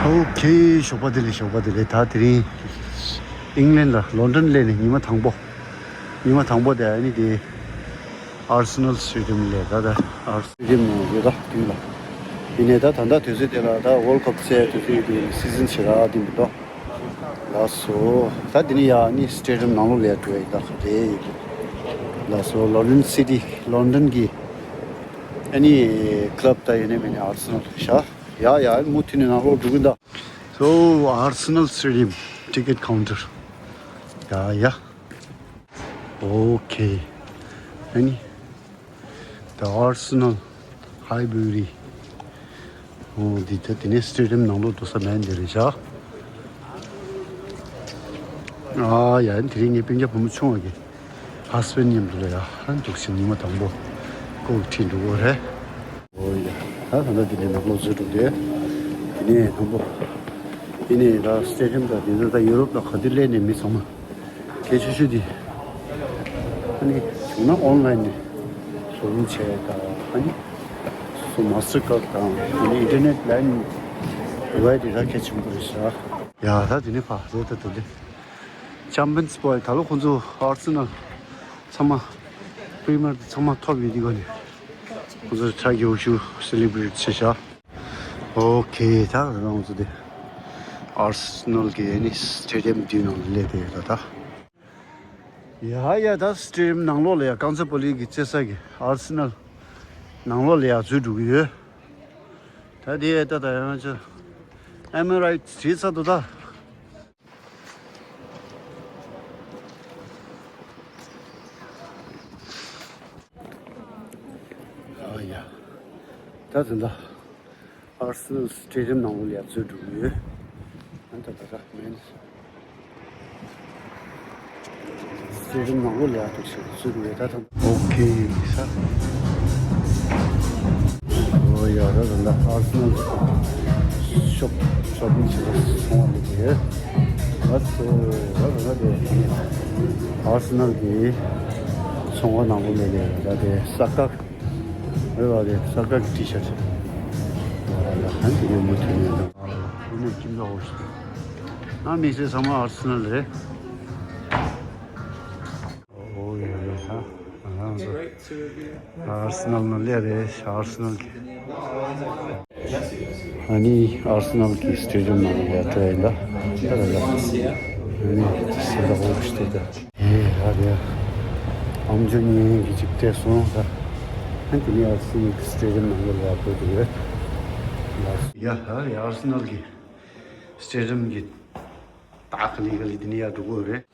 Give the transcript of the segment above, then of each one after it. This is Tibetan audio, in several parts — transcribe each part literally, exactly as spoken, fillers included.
ཨོ་ཁེ། ཞོགས་པ་བདེ་ལེགས། ཞོགས་པ་བདེ་ལེགས། ད་དེ་རིང་ཨིང་ལན་ལ་ལོན་ཌོན་སླེབས་ནས་ཉི་མ་དང་པོ། ཉི་མ་དང་པོ་དེ་ཨ་ནི་དེ་ཨར་སི་ནལ་སི་ཊེ་ཌི་ཡམ་ལ། ད་ད་ཨར་སི་ནལ་སི་ཊེ་ཌི་ཡམ་ནང་ཡོད། ད་དེ་ལ་ཡིན་ནས། ད་ད་ལྟ་དུས་ཚོད་དེ་ལ་ད་ཝོལ་ཌི་ཀབ་རྩེད་དུས་ཚོད་དེ་སི་ཛན་ཞེ་དྲག་དེ་མི་འདུག་ལགས་སོ། ད་དེ་ནས་ཡ་ཨ་ནི་སི་ཊེ་ཌི་ཡམ་ནང་ལོགས་ལ་འགྲོ་ཡ་ཡིན། ད་ག་དེ་ཡིན། ལགས་སོ། ལོན་ཌོན་སི་ཊི། ལོན་ཌོན་གྱི་ཨ་ནི་ཀླབ་ད་ཡིན་ནས་མིན་ནས་ཨར་སི་ནལ་ཤག་ཡ་ཡ། མུ་མཐུད་ནས་ནང་ལོགས་འགྲོ་གི་ཡིན་ད། So, Arsenal Stadium ticket counter. ཡ་ཡ། ཨོ་ཁེ། ཨ་ནི། The Arsenal Highbury. ཨོ་འདི་ད་དེ་ནས་སི་ཊེ་ཌི་ཡམ་ནང་ལོགས་འགྲོ་ས་མེད་འདི་རེད་ཤག་ཨ་ཡ། དེ་རིང་ངའི་སྤུན་ཀྱག་བུ་མོ་ཆུང་བ་གི་ཧ་སི་བྷེན་ཌི་མཉམ་དུ་ལ་ཡ་ཨ་འདུག་སེ་ཉི་མ་དང་པོ་ལྐོག་ཁྲིད་འགྲོ་གི་རེད། ཨོ་ཡ། ད་ད་ལྟ་འདི་ནས་ནང་ལོགས་འཛུལ་འགྲོ་དེ། དེ་ནས་དང་པོ། དེ་ནས་ད་སི་ཊེ་ཌི་ཡམ་དང་དེ་ཚོ་ད་ཡུ་རོབ་ལ་ག་དུས་སླེབས་ནས་མི་ཚང་མ་སྐད་ཆ་ཤོད་དེ། ཨ་ནི་བྱུང་ན་ཨོན་ལན་ནས་ཟུར་བྱས་དང་། ཨ་ནི་སོ་མ་སི་ཊར་ཀར་དང་། ཨ་ནི་ཨིན་ཊར་ནེ་ཊི་ལན་བའི་དེ་ད་གལ་ཆེན་པོ་རེད་ཤག་ཡ་ད་དེ་ནས་ཕ་རེད། ད་དེ་འདྲ་ཆམ་པིན་སི་པོ་ད་ལོ་ཁོང་ཚོ་ཨར་སི་ནལ་ཚང་མ་པི་རི་མི་ཡར་ཚང་མ་ཐོབ་ཡོད་དེ་ག་ནས་ཁོང་ཚོ་ཁྲ་རྒྱག་ཤུ་སེ་ལེ་བྷི་རེ་ཊི་བྱས་ཤག་ཨོ་ཁེ། ད་རང་ཚོ་དེ་ཨར་སི་ནལ་གི་ཨ་ནི་སི་ཊེ་ཌི་ཡམ་དེའི་ནང་ལ་སླེབས་བསྡད་ཡོད་ད། ད་ཡ་ཡ། ད་སི་ཊེ་ཌི་ཡམ་ནང་ལོགས་ལ་ཡ་རྐང་ཚ་པོ་ལི་གི་རྩེད་ས་གི་ཨར་སི་ནལ་ནང་ལོགས་ལ་ཡ་འཛུལ་འགྲོ་གི་ཡོད། ད་དེ་ད་ད་ཡང་ཅི་ཨེ་མི་རེ་ཊི་སི་བྲིས་ཚར་འདུག་ད། ཨ་ཡ། ད་ད་ད་ཨར་སི་ནལ་སི་ཊེ་ཌི་ཡམ་ནང་ལོགས་ལ་ཡ་འཛུལ་འགྲོ་གི་ཡོད། ཨ་ད་ད་ད་མེན། སི་ཊེ་ཌི་ཡམ་ནང་ལོགས་ལ་ཡ་འདུག་སེ་འཛུལ་འགྲོ་ཡ། ད་ད། ཨོ་ཁེ་ས། ཨོ་ཡ། ད་ད་ད་ཨར་སི་ནལ་ཤོབ་ཤོ་པིང་བྱེད་ས་ཚོང་བ་འདུག་གི་ཡོད། ལགས་སོ། ད་ད་ད་དེ་ཨར་སི་ནལ་གི་ཚོང་བ་ནང་ལོགས་ལ་ཡ། ད་དེ་ས་ཀ་རེད་པ། དེ་ས་ཀ་གི་ཊི་ཤར་ཊི། ཨ་ཡ། ཧན་དེ་གི་མུ་མཐུད་ནས་ད། ཨ་ནི་ཁྱིམ་ཚང་འོ་ཤི། ཨ་མི་ཚེ་ཚང་མ་ཨར་སི་ནལ་རེད། ཨོ་ཡ་ཡ། ཧ་ང་ཚོ་ཨར་སི་ནལ་ནང་སླེབས་རེད། ཨར་སི་ནལ་གི། ཨ་ནི་ཨར་སི་ནལ་གི་སི་ཊེ་ཌི་ཡམ་ནང་ལ་ཡ་འགྲོ་ཡིན་ད། ད་ལ་ལ། ཨ་ནི་སི་ལ་འོ་ཤི་ད། ཨེ་ཧ་རེ། ཨམ་ཅོག་ཉན་གི་ཅིག་སྤྲད་སོང་ད། ཨ་དེ་ནས་ཨར་སི་ནལ་གི་སི་ཊེ་ཌི་ཡམ་ནང་ལ་ཡ་འགྲོ་དེ་རེད། ཡ་ཧ་རེ། ཨར་སི་ནལ་གི་སི་ཊེ་ཌི་ཡམ་གི་ད་ག་ལེ་ག་ལེ་དེ་ནས་ཡར་འགྲོ་གི་ཡོད་རེད།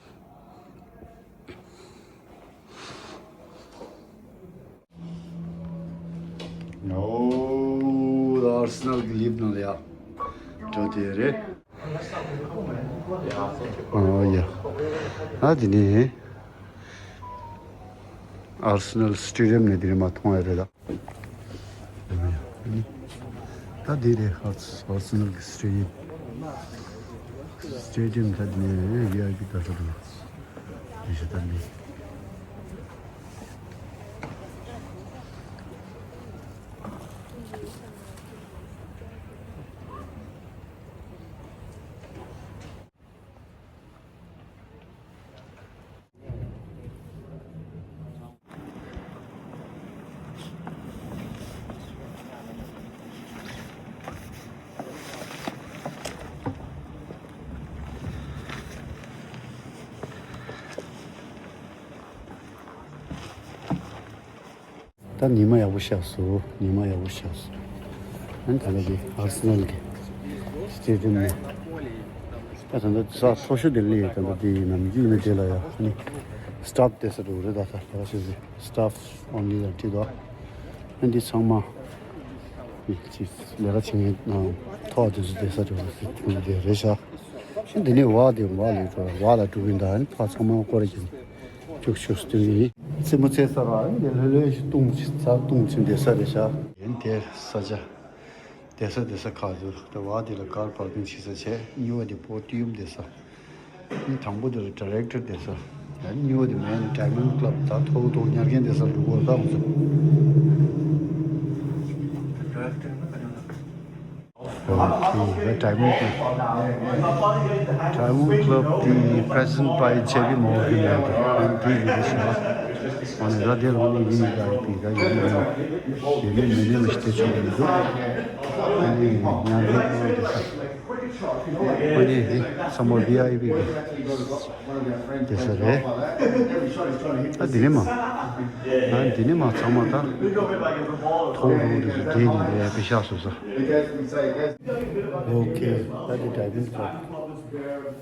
ཨོ་ད་ཨར་སི་ནལ་གི་ལིབ་ནང་ལ་ཡ་འགྲོ་དེ་རེད། ཨོ་ཡ། ཨ་དེ་ནས་ཨར་སི་ནལ་སི་ཊེ་ཌི་ཡམ་ནས་དེ་ནས་མར་མཐོང་ཡ་རེད་ད། ད་འདི་རེད། ཨར་སི་ནལ་གི་སི་ཊེ་ཌི་ཡམ། སི་ཊེ་ཌི་ཡམ་ད་འདི་ནས་བི་ཨའི་པི་ད་ལྟ་འདུག་རེད་ཤག་ད་འདི། ད་ཉི་མ་ཡག་པོ་ཤར་སོང་། ཉི་མ་ཡག་པོ་ཤར་སོང་། ཨ་ནི་ད་ལྟ་དེ་ཨར་སི་ནལ་གི་སི་ཊེ་ཌི་ཡམ་ནས། ད་ད་ལྟ་ས་མཐོ་ཤོས་དེ་སླེབས་ཡོད། ད་ལྟ་དེ་ནམ་རྒྱུན་ནས་དེ་ལ་ཡ་ཨ་ནི་སི་ཊཱཕ་བསྡད་ས་འདྲ་བོ་རེད། ད་ད་ལྟ་ཞུ་ཟེར་སི་ཊཱཕ་ཨོན་ལི་ལ་བྲིས་འདུག་ཨ་ནི་འདི་ཚང་མ་ཅིག་ལས་ཀ་བྱེད་མཁན་ཐོག་དེ་ཚོ་བསྡད་ས་འདྲ་བོ་དེ་རེད་ཤག་ཨ་ནི་འདི་ནས་བ་དེ་བ་ལ་འགྲོ། བ་ལ་འགྲོ་གི་ཡིན་ད། ཨ་ནི་ཕར་ཚང་མ་སྐོར་ར་བྱེད། ཅུག་ཅུག་སྟོན་གྱི་ཡིན། རྩེད་མོ་རྩེ་ས་ར་ཨ་ནི་ལྷོད་ལྷོད་ཞིག་བཏུང་ཅིག་ཚ་བཏུང་ཅིག་བསྡད་ས་རེད་ཤག་ཡིན་དེ་ས་ཆ་བསྡད་ས་བསྡད་ས་ཁག་འདུག་ད་བ་དེ་ལ་ཀར་པར་ཀིང་བྱེད་ས་བྱས། གཉིས་པ་དེ་པོ་ཌི་ཡམ་བསྡད་ས། ཨ་ནི་དང་པོ་དེ་ལ་ཌི་རེག་ཊར་བསྡད་ས། ཨ་ནི་གཉིས་པ་དེ་མེན་ཌའི་མོན་ཌི་ཀླབ་ད་ཐོག་ཐོག་ཉར་མཁན་བསྡད་ས་འདུག་གོ་ད་ང་ཚོ། Okay, the Diamond Club. Diamond Club དེ་president by Chevy Morgan ལ་དེ་དེ་ཡིན་ཞིང་། ཨ་ནི་ར་དེ་རང་ནས་ཡིན་ག་ཡིན་པའི་ག་ཡིན་ཡིན་ཡིན་མིན་མིན་ལ་ཞིག་དེ་ཆོག་མི་འདུག་ཨ་ནི་ཉང་རེ་ཨ་ནི་དེ་ས་མོ་V I P དེ་ས་རེད། ཨ་འདི་ནས་མ། ཨ་འདི་ནས་མ་ཚང་མ་ད་ཐོག་རོགས་དེ་ཚོ་བསྡད་ནས་ལས་པའི་ཤག་སོ་སོ། Okay, that is diving club.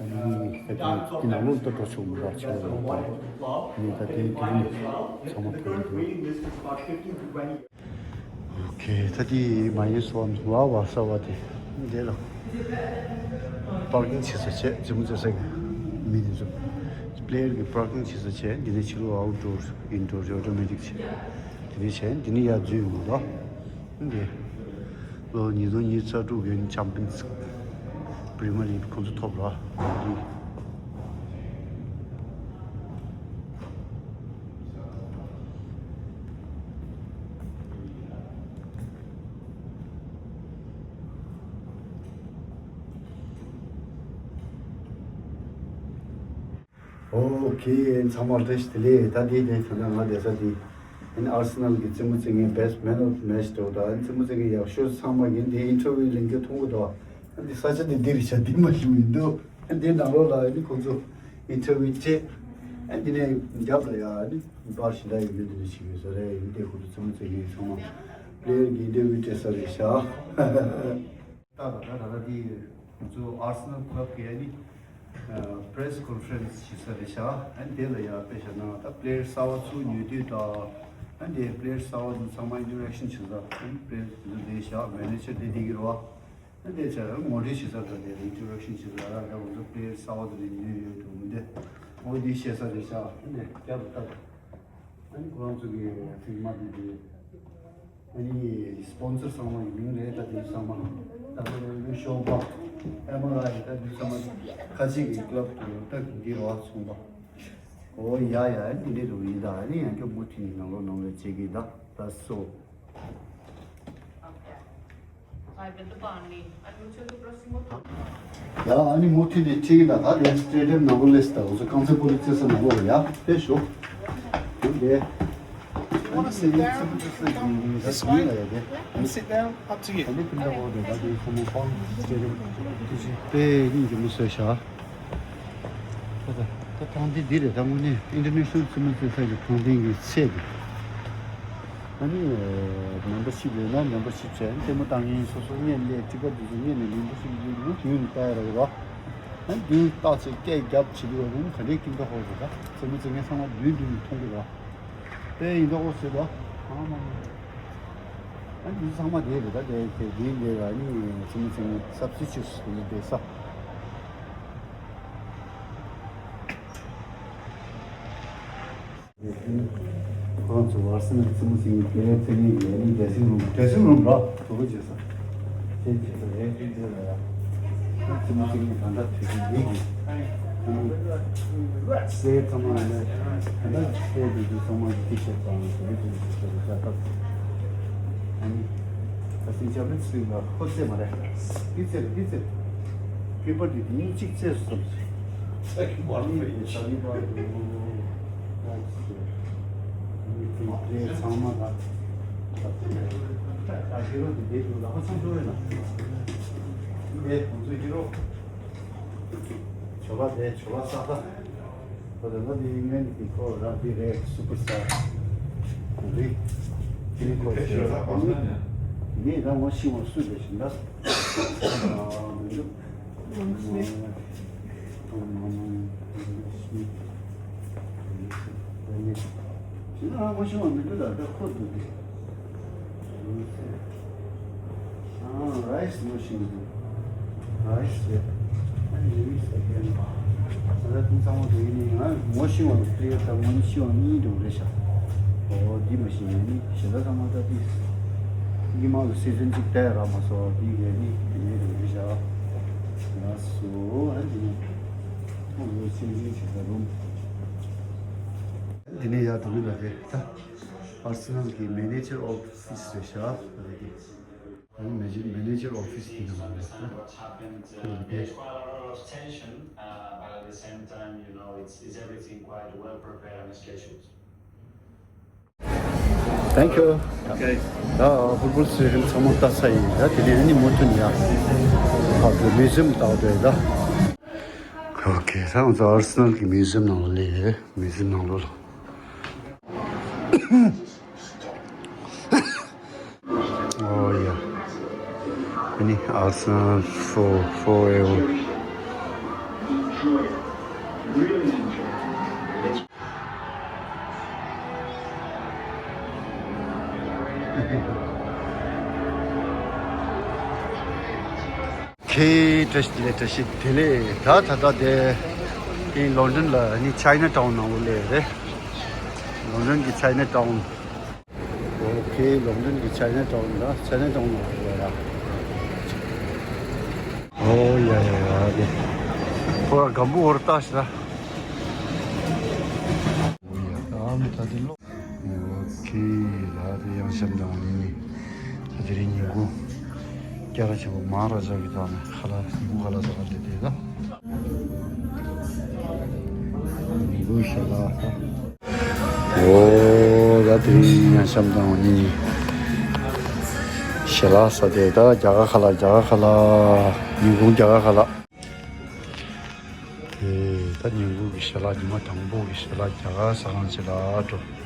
ཨ་ནི་ད་དེ་ནང་ལོགས་ལ་འགྲོ་ཆོག་མི་འདུག་ཕྱི་ལོགས་ལ་ད་ནི་ད་དེ་དེ་རིང་ཚང་མ་ཐོན་འདུག Okay, ད་དེ་མ་ཡིན་སོ་བ་བ་ས་བ་དེ་འདི་ལ་པར་ཀིང་བྱེད་ས་བྱས་རྫི་མོ་རྫི་ས་གི་མི་དེ་ཚོ་པི་ལེ་ཡར་གི་པར་ཀིང་བྱེད་ས་བྱས། འདི་ནས་ཕྱི་ལོགས་outdoor indoor automatic བྱས། འདི་ནས་བྱས་འདི་ནས་ཡར་འཛུལ་ཡོང་གི་འདུག་འདི་ལོ་ཉིས་སྟོང་ཉི་ཤུ་རྩ་དྲུག་གི་Champions Premier League ཁོང་ཚོ་ཐོབ་ར། འདི་ཨོ་ཁེ། ཚང་མ་བཀྲ་ཤིས་བདེ་ལེགས། ད་འདི་ནས་ད་ལྟ་ང་བསྡད་ས་འདི་ཨ་ནི་ཨར་སེ་ནལ་གྱི་རྩེད་མོ་རྩེ་མཁན་best man of the match འདྲ་བོ་དང་ཨ་ནི་རྩེད་མོ་རྩེ་མཁན་ཡག་ཤོས་ཚང་མ་གི་འདི་ཨིན་ཊར་བིའུ་ལེན་རྒྱུ་མཐོང་གི་འདུག་ཨ་འདི་ས་ཆ་འདི་འདི་རེད་ཤག་འདི་མ་གཞི་མི་འདུག་ཨ་འདི་ནང་ལོགས་ལ་ཨ་ནི་ཁོང་ཚོ་ཨིན་ཊར་བིའུ་བྱས། ཨ་འདི་ནས་རྒྱབ་ལ་ཡ་ཨ་ནི་པར་ཞེ་དྲག་ཡོད་མེད་འདི་འདྲ་བྱེད་ཀྱི་ཡོད་ས་རེད། ཨ་ནི་འདི་ཁོང་ཚོ་རྩེད་མོ་རྩེ་མཁན་ཚང་མ་པི་ལེ་ཡར་གྱི་ཨིན་ཊར་བིའུ་སྤྲད་ས་རེད་ཤག་ད་ད་ད་ད་འདི་ང་ཚོ་ཨར་སེ་ནལ་ཀླབ་གི་ཨ་ནི་པི་རེ་སི་ཀོན་ཕ་རེན་སི་བྱེད་ས་རེད་ཤག་ཨ་ནི་དེ་ལ་ཡར་དཔེ་བཞག་ན་ད་པི་ལེ་ཡར་གསར་པ་ཚུར་ཉོ་དུས་དང་ཨ་ནི་དེ་པི་ལེ་ཡར་གསར་པ་ཚོ་ཚང་མ་ཨིན་ཊར་ཨེག་ཤན་བྱེད་ས། ཨ་ནི་པི་ལེ་ཡར་དེ་ཚོ་བསྡད་ཤག་མེ་ནེ་ཇར་དེ་བསྡད་ཀྱི་རེད་བ། ཨ་ནི་དེ་བྱས་ངོ་སྤྲོད་བྱེད་ས་དང་དེ་ལ་ཨིན་ཊར་ཨེག་ཤན་བྱེད་ས་ར་ད་ང་ཚོ་པི་ལེ་ཡར་གསར་པ་དེ་ལ་ཉོས་ཡོད་དུ་མི་འདུག་འོ་དེ་བཤད་ས་རེད་ཤག་ཨ་ནི་རྒྱབ་ལ་ལྟ། ཨ་ནི་ཁོ་རང་ཚོ་གི་ཕིག་མ་དེ་དེ། ཨ་ནི་སི་པོན་སར་ཚང་མ་ཡི་མིང་རེད། ད་དེ་ཚང་མ་ད་དེ་ལོ་ཤོག་པ་ཨེམ་ཨར་ཨའི་ད་དེ་ཚང་མ་ཁ་ཅིག་གི་ཀླབ་ཏུ་ད་འདི་རོགས་ཚོང་པ། ཨོ་ཡ་ཡ། ཨ་ནི་འདི་རུ་ཡིན་ད། ཨ་ནི་ཡང་སྐྱོ་མུ་མཐུད་ནས་ནང་ལོགས་ནང་ལོགས་བྱེད་ཀྱི་ད་ད་སོ། ཡ་ཨ་ནི་མུ་མཐུད་ནས་ཁྲིད་ཀྱི་ད་ད་དེ་སི་ཊེ་ཌི་ཡམ་ནང་ལོགས་སླེབས་ད་འུ་ཚོ་རྐང་རྩེད་སྤོ་ལོ་རྩེ་ས་ནང་ལོགས་ལ་ཡ་དེ་ཞོག་འདི། This one? You sit down, up to you. དཔེ་སྙིང་རྗེ་མོ་བཟོས་ཤག་ད་ད་ཐང་འདི་འདི་རེད། ད་དངོས་གནས་ཨིན་ཊར་ནེ་ཤ་ནལ་རྩེད་མོ་རྩེ་ས་ཀྱི་ཐང་འདི་གི་ཚད་དེ། ཨ་ནི་མེམ་བར་ཤིབ་ཡོད་ན་མེམ་བར་ཤིབ་བྱས་ལྟད་མོ་ལྟ་མཁན་སོ་སོ་སྔོན་ལ་ཊི་ཀེ་ཊི་དེ་ཚོ་སྔོན་ལ་མེམ་བར་ཤིབ་ཡོད་ན་མདུན་ནས་ལྟ་ཡ་རེད་བ། ཨ་ནི་མདུན་ལྟ་ཚེ་སྐད་རྒྱབ་བྱེད་དུས་རུང་ག་འདྲའི་སྐྱིད་མདོག་ཁ་པོ་རེད། ད་རྩེད་མོ་རྩེ་མཁན་ཚང་མ་མདུན་མདུན་ནས་མཐོང་གི་རེད་བ། དཔེ་ཡིན་མདོག་ཁ་པོ་བཟོས་འདུག་ཨ་མ་མ། ཨ་འདི་ཚང་མ་དེ་རེད། ད་དེ་དེ་དེ་འདི་ལ་ནི་ཚིམ་ཚིམ་སབ་སི་ཊི་ཊུཊ་འདི་བསྡད་ས། ཁོ་རང་ཚོ་ཨར་སེ་ནལ་ཚིམ་ཚིམ་དེ་ཚེ་ནི་ཡ་ནི་ཌེ་སིང་རུམ་ཌེ་སིང་རུམ་ར་དུ་བ་བྱེད་ས། དེ་བྱེད་ས་རེད། དེ་འདི་ལ་ཡ་ཚིམ་ཚིམ་ག་འདྲ་དུས་ཚོད་འདི་གི་སའི་ཚང་མ་ནས་ད་ལྟ་སའི་དུས་ཚོད་ཚང་མ་འདི་བྱེད་ཙང་དེ་འདི་བྱེད་ཙང་ད་ལྟ་ཨ་ནི་ད་སེང་ཆ་མི་ཚིག་ལ་ཁོ་རྩེ་མ་རེད། འདི་རྩེ་རེད། འདི་རྩེ་རེད། པི་པར་འདི་འདི་གཉིས་གཅིག་རྩེ་སོང་། ཨ་ཁྱུ་མར་ནི་ཡིན་ས་ནི་པར་འདི་ཚང་མ་ད་ད་ཧི་རོ་འདི་འདི་འདུག་ལ་ཁོ་ཚང་འགྲོ་རེད་ན། འདི་ཁོང་ཚོའི་ཧི་རོ། ཇོ་ལ་དེ་ཇོ་ལ་ས་ད། ཁོ་དེ་ལ་དེ་ངན་གི་ཁོ་ར་དེ་རེད། སུ་པར་སྟར་རེད། དེ་ཁོ་ཇོ་ལ་ཁོ་ནི་ད་ངོ་ཤེས་པ་སུ་རེད་ཤིང་ད། མི་འདུག་ཁྱེད་རང་ངོ་ཤེས་པ་མི་འདུག་ད་ལྟ་ཁོ་འདུག་གི། ཨ་རའི་སི་ངོ་ཤེས་མི་འདུག་རའི་སི་རེད། ཨ་ནི་ལུའི་སི་ཨེ་གན། ད་ལྟ་དེ་ཚང་མ་དེ་ནི་ང་ངོ་ཤེས་པ་དེ་དང་ངོ་ཤེས་པ་གཉིས་འདུག་རེད་ཤག་ཨོ་འདི་མ་ཤེས་ཡ་ནི་གཞན་དག་ཚང་མ་ད་དེ་ཉི་མ་གི་སི་ཟན་གཅིག་བལྟས་རག་མ་སོང་། དེ་ཡ་ནི་དེ་འདྲ་འདུག་རེད་ཤག་ལགས་སོ། ཨ་འདི་ནི་ཁོང་ཚོ་ཆེད་འཛིན་བྱེད་ས་རུམ། འདི་ནས་ཡར་འགྲོ་གི་ལ་རེད་ད། ཨར་སེ་ནལ་གྱི་མེ་ནེ་ཇར་ཨོ་ཕི་སི་རེད་ཤག་རེད་དེ། Manager, manager office དེ་ནང་ལ་ལས། Thank you. Okay. ད་ཧུར་བུར་ཚེ་རིང་ཚང་མ་ལྟ་ས་ཡིན། ད་དེ་ནས་ཨ་ནི་མུ་མཐུད་ཡ། ཧ་གི་མིའུ་ཛིམ་ལྟ་བ་འདྲ་ཡིན་ད། Okay, ད་ང་ཚོ་ཨར་སི་ནལ་གི་མིའུ་ཛིམ་ནང་ལ་སླེབས་ཡོད། མིའུ་ཛིམ་ནང་ལོགས་ལ། Oh yeah. ཨ་ནི་Arsenal for forever. Okay, བཀྲ་ཤིས་བདེ་ལེགས། བཀྲ་ཤིས་བདེ་ལེགས། ད་ད་ལྟ་དེ་དེ་ལོན་ཌོན་ལ་ནི་ཆའི་ན་ཊའུན་ནང་ལ་སླེབས་རེད། ལོན་ཌོན་གྱི་ཆའི་ན་ཊའུན། Okay, ལོན་ཌོན་གྱི་ཆའི་ན་ཊའུན་ལ། ཆའི་ན་ཊའུན་ལ་སླེབས་ར། Oh yeah, yeah, yeah. དེ་ཁོ་ར་སྒམ་པོ་འོར་ལྟ་ཤི་ར། Oh yeah, ཨ་མི་ད་དེ་ལོ། Okay, ལ་དེ་ཡང་ཤམ་དང་ནི་ནི། ད་དེ་རིང་ཉིན་གུང་སྐྱ་ར་ཆེན་པོ་མ་ར་ཇ་གི་ཐོག་ནས་ཁ་ལག་ཉིན་གུང་ཁ་ལག་ཟ་ག་སླེབས་དེ་ད། ཉིན་གུང་ཞལ་ལག་ད། ཨོ་ད་དེ་རིང་ཡང་ཤམ་དང་ནི་ནི་ཞལ་ལག་ཟ་དེ་ད། རྒྱ་གར་ཁ་ལག་རྒྱ་གར་ཁ་ལག་ཉིན་གུང་རྒྱ་གར་ཁ་ལག་དེ་ད་ཉིན་གུང་གི་ཞལ་ལག་ཉི་མ་དང་པོ་གི་ཞལ་ལག་རྒྱ་གར་ཟ་ཁང་ཞིག་ལ་འགྲོ།